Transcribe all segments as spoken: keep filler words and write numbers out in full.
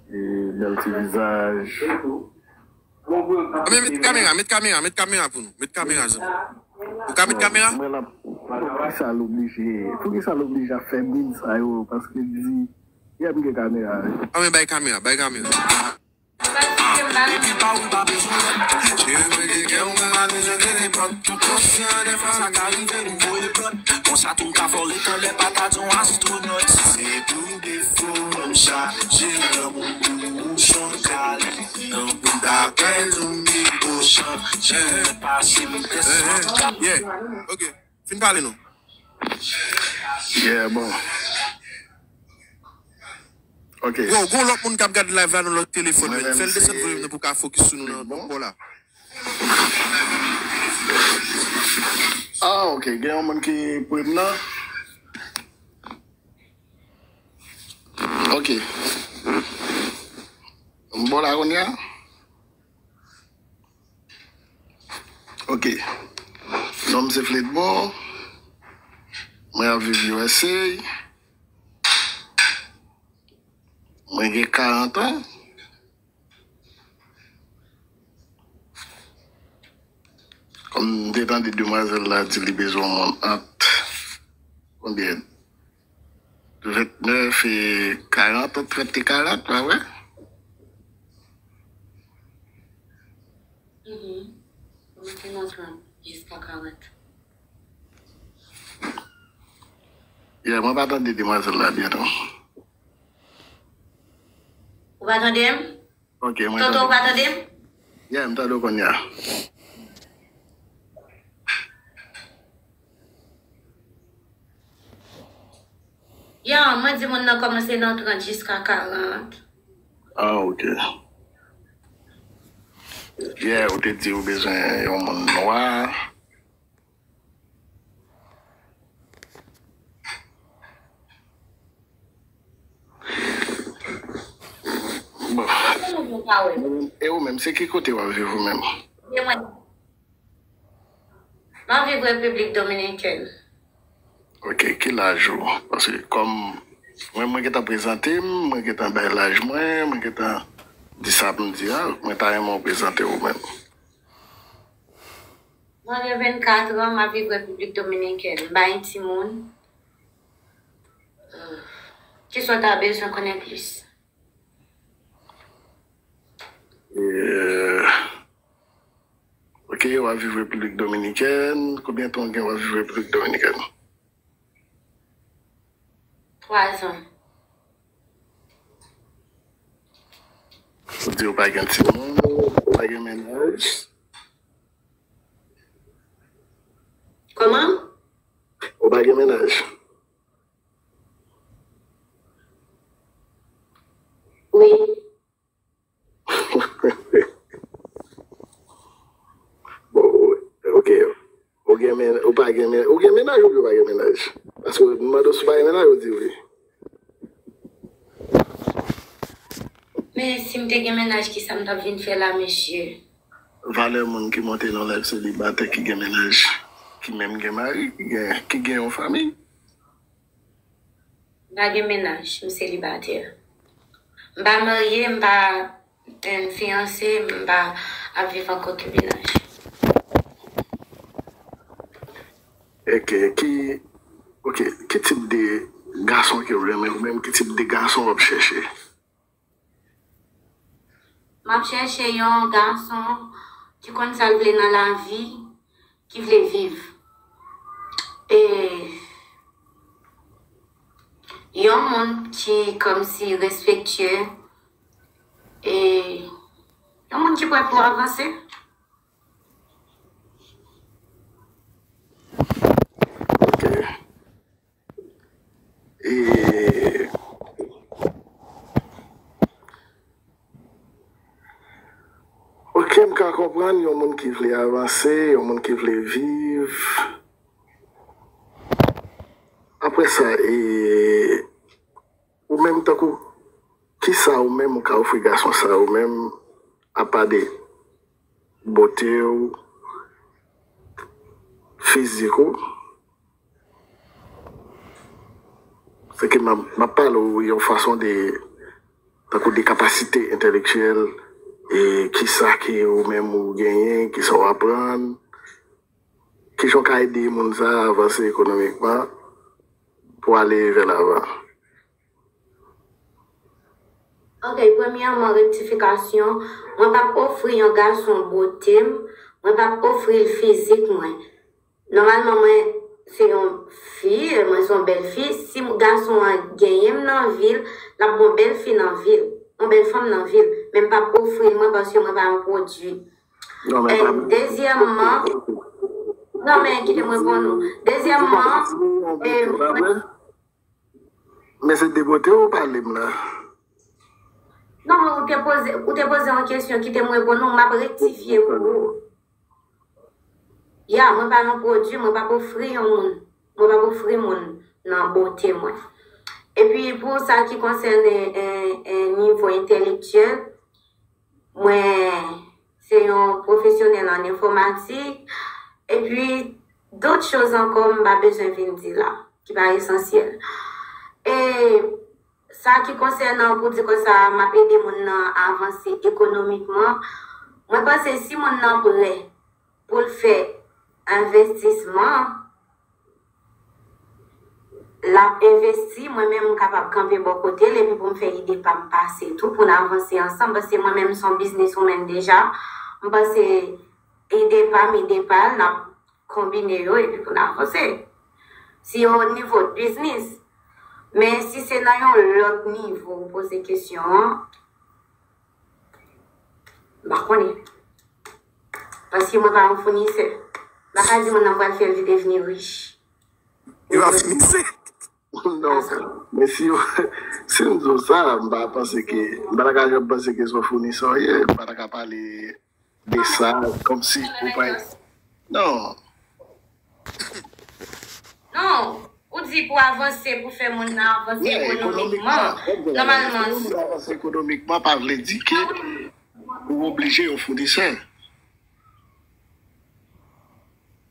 E, bèl ti vizaj. Anben, met kamera, met kamera, met kamera pou nou. Met kamera, zanmi. Ou ka met kamera? Mwen la, poukisa l oblije, poukisa l oblije ap fè bri sa yo? Paske di, yè m gen kamera, wi. Anben, bay kamera, bay kamera. Depi pa ou pa bezwen lòt. Cheri mwen gen kè, ou mwen pa bezwen gen nenpòt. M konsyan dèfwa sa ka rive nou voye plòt. Konsa tou m ka vole anlè pa ta di yon astwonòt. Si se pou defo, m chaje lanmou pou ou chonjal. Tankou dapè zoumi kochan, jan pase m desann. Yeah, ok. Fin pale non. Yeah, bon. Ok. Bro, gon lòt moun k ap gade live la nan lòt telefòn, men. Fè l desann volim nan pou w ka fokis sou nou nan bò la. Ah, ok. Gen yon moun ki pre m nan. Ok. M bò la kounye a. Ok. Non m se Fledbo. Mwen ap viv U S A. Mwen gen karant an. Kòm m te tande demwazèl la di li bezwen yon moun ant konbyen? Ventnèf e karant, ant trant e karant, pa vre? Mhm. Mwen te nan trant jiska karant. Yeah, mwen pa tande demwazèl la byen non. Ou pa tande m? Ok, mwen tande. Tonton, ou pa tande m? Yeah, m tande w kounye a. Ya, mwen di moun nan kòmanse nan trant jiska karant. Ah, ok. Yeah, ou te di ou bezwen yon moun nwa. Bon. Mwen menm, e ou menm, se ki kote w ap viv ou menm? E mwen. M ap viv Repiblik Dominikèn. Ok, ki laj ou? Paske kòm mwen, mwen gentan prezante m, mwen gentan bay laj mwen, mwen gentan di sa pou m di a, mwen ta renmen w prezante w menm. Mwen gen vennkat an, m ap viv Repiblik Dominikèn. M pa gen timoun. Kisa w ta bezwen konnen plis? Eh, ok, w ap viv Repiblik Dominikèn. Konbyen tan w gen w ap viv Repiblik Dominikèn? Twa zan. Ou di ou pa gen timoun, ou pa gen mennaj. Kòman? Ou pa gen mennaj? Wi. Bon, ok. Ou gen men, ou pa gen men, ou gen mennaj oubyen ou pa gen mennaj? Paske m mande w si w pa gen mennaj, ou di wi. Men si m te gen mennaj, kisa m t ap vin fè la, mesye? Valè moun ki monte nan live selibatè ki gen mennaj, ki menm gen mari, ki gen, ki gen yon fanmi. M pa gen mennaj, m selibatè. M pa marye, m pa, em, fiyanse, m pa ap viv an konkibinaj. Ok, ki, ok, ki tip de gason ke w renmen ou menm? Ki tip de gason w ap chèche? M ap chèche yon gason ki konn sa l vle nan lavi, ki vle viv. E yon moun ki kòmsi respektye, e yon moun ki prè pou avanse. Ok. E, ok, m ka konprann yon moun ki vle avanse, yon moun ki vle viv. Apre sa, e, ou menm tankou, kisa ou menm ou ka ofri gason sa yo menm, apa de bote w, fizik ou? Se ke m ap, m ap pale w yon fason de, tankou de kapasite entèlektyèl, e kisa ke ou menm ou genyen, kisa w aprann, kijan w ka ede moun sa a avanse ekonomikman pou ale vè lavan. Ok, premyèman, rektifikasyon, mwen p ap ofri yon gason bote m, mwen p ap ofri l fizik mwen. Nòmalman, mwen se yon fi, mwen se yon bèl fi. Si gason an genyen m nan vi l, l ap gen yon bèl fi nan vi l, yon bèl fanm nan vi l. Men m p ap ofri l mwen paske mwen pa yon pwodui. And dezyèmman, non, men kite m reponn ou. Dezyèmman, e, mwen Men se de bote ou pale m la. Non, ou te poze, ou te poze yon kesyon, kite m reponn ou, m ap rektifye pou ou. Ya, mwen pa yon pwodui, mwen p ap ofri yon moun, mwen p ap ofri moun nan bote mwen. Epi pou sa ki konsène, eh, eh, nivo entèlektyèl, mwen se yon pwofesyonèl an enfòmatik, epi dòt choz ankò m pa bezwen vin di la, ki pa esansyèl. E sa ki konsènan pou di konsa m ap ede moun nan avanse ekonomikman, mwen panse si moun nan prè pou l fè envestisman, l ap envesti, mwen menm m kapab kanpe bò kote l epi pou m fè ide pa m pase tou pou n avanse ansanm, paske mwen menm m se yon business woman deja, m panse ide pa m, ide pa l, n ap konbine yo epi pou n avanse. Si o nivo biznis, men si se nan yon lòt nivo ou poze kesyon an, m pa konnen. Paske mwen pa yon founisè. M pa ka di moun nan pral fè l li devni rich. Li pa founisè. Non, men si, si m di w sa, m pa panse ke, m pa ta ka janm panse ke se yon founisè w ye, m pa ta ka pale de sa kòmsi ou pa. Non. Non, ou di pou avanse, pou fè moun nan avanse ekonomikman. Nòmalman. Pou moun avanse ekonomikman pa vle di ke ou oblije yon founisè.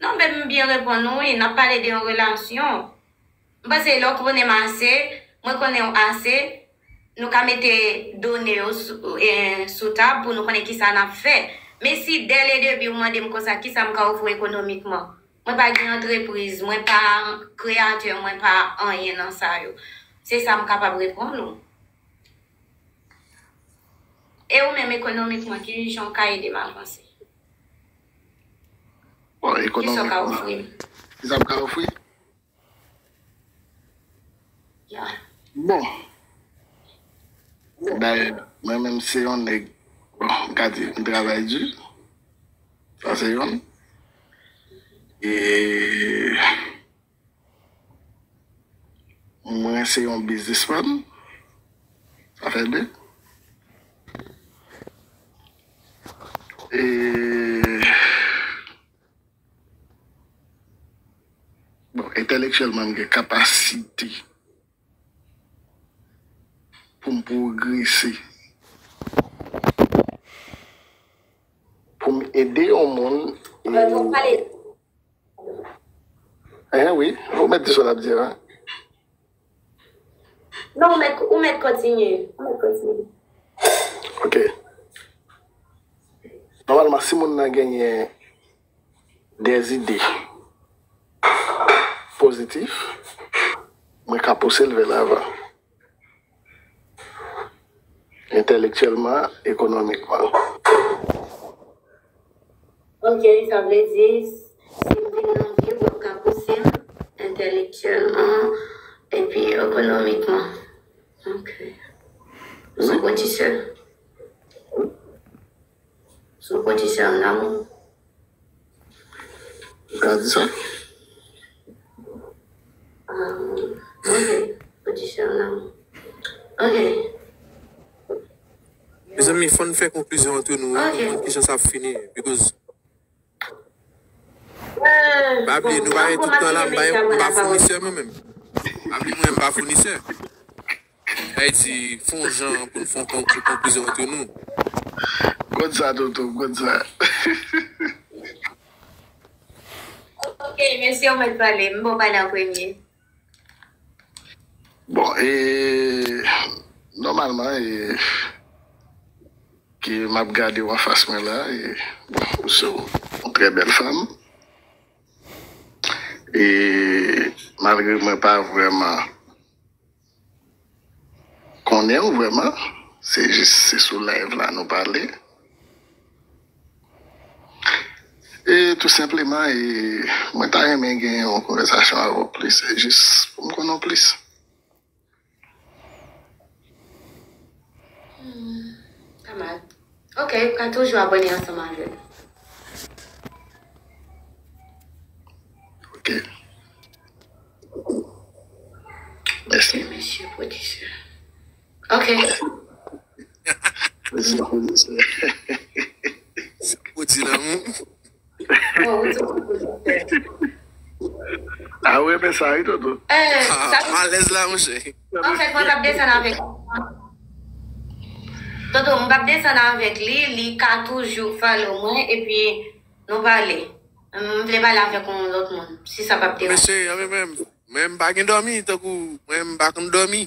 Non, men m byen reponn ou, wi, n ap pale de yon relasyon. M panse lè w konnen m ase, mwen konnen w ase, nou ka mete done yo sou, eh, sou tab pou nou konnen kisa n ap fè. Men si dès le début ou mande m konsa, kisa m ka ofri w ekonomikman? Mwen pa gen antrepriz, mwen pa kreyatè, mwen pa anyen nan sa yo. Se sa m kapab reponn ou. E ou menm ekonomikman, ki jan w ka ede m avanse? Bon, ekonomikman, kisa w ka ofri m? Kisa m ka ofri? Bon. Dayè, mwen menm se yon nèg, bon, m ka di, m travay di. Sa se youn. E mwen se yon biznismann. Sa fè de. E Bon, entèlektyèlman, m gen kapasite pou m pwogrese, pou m ede yon moun. Enhen, wi, ou mèt di sa w ap di a. Non, ou mèt, ou mèt kontinye. Ou mèt kontinye. Ok. Nòmalman, si moun nan genyen dèzide pozitif, mwen ka pouse l vè lavan. Entèlektyèlman, ekonomikman. Ok, sa vle di, si m vin nan vi w, w ap ka pouse m entèlektyèlman epi ekonomikman. Ok. Sou pwodisè. Sou pwodisè an amou. Ou ka di sa? Ok, pwodisè an amou. Ok. Mezanmi, fò n fè konklizyon antre nou, wi, pou n konn kijan sa ap fini. Because pa bliye, nou pa gen tout tan la, m pa founisè mwen menm. Pa bliye mwen menm pa founisè. Sa vle di, fè yon jan pou n fè yon konklizyon antre nou. Konn sa, Toto, konn sa. Ok, mesye, ou mèt pale. M bon pale an premye. Bon, e nòmalman, e ke m ap gade w anfas mwen la, e bon, ou se yon trè bèl fanm. E malgre mwen pa vrèman konnen w vrèman, se jis se sou live la nou pale. E tou senpleman, e mwen ta renmen gen yon konvèsasyon avè w plis, e jis pou m konnen w plis. Hmm, pa mal. Ok, ou ka toujou abòne ansanm avè m. Ok. Mèsi. Mesye pwodisè. Ok. Mèsi, pwodisè. Sa pwodui lanmou. Oh, ou di pwodisè. Ah, ou renmen sa, wi, Toto? Eh, sa M alèz la, monchè. Anfèt, mwen p ap desann avèk Toto, mwen p ap desann avèk li, li ka toujou follow mwen, epi nou pale. M vle pale avèk yon lòt moun, si sa p ap deranje. Mesye, anben menm, mwen m pa gen dòmi, tankou mwen m pa konn dòmi.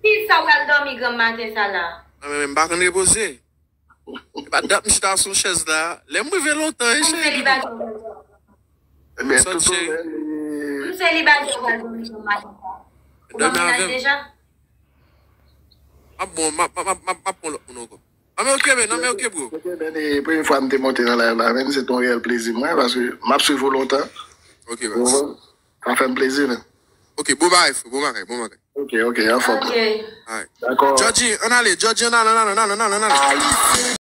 Ki sa w pral dòmi granm maten sa la? Anben menm, m pa konn repoze. E pa dat m chita sou chèz la. Lè m rive lontan, e M cheri selibatè. Toto. Ebyen, Sòt Toto, cheri. men, M selibatè, w pral dòmi granm maten sa. Ou gen Dòmi mennaj avè m. Deja? M ap bon, m ap, m ap, m ap, m ap pran lòt moun ankò. Anben, ok, men, non, men, ok, bro. Ok, men, e, premye fwa m te monte nan live la, men, se te yon reyèl plezi mwen, paske m ap swiv ou lontan. Ok, Ou bro. konprann? Sa fè m plezi, men. Ok, bon bagay, frè, bon bagay, bon bagay. Ok, ok, anfòm. Ok. Alright. Dakò. Georgie, ann ale, Georgie, ann ale, ann ale, ann ale, ann ale, ann ale.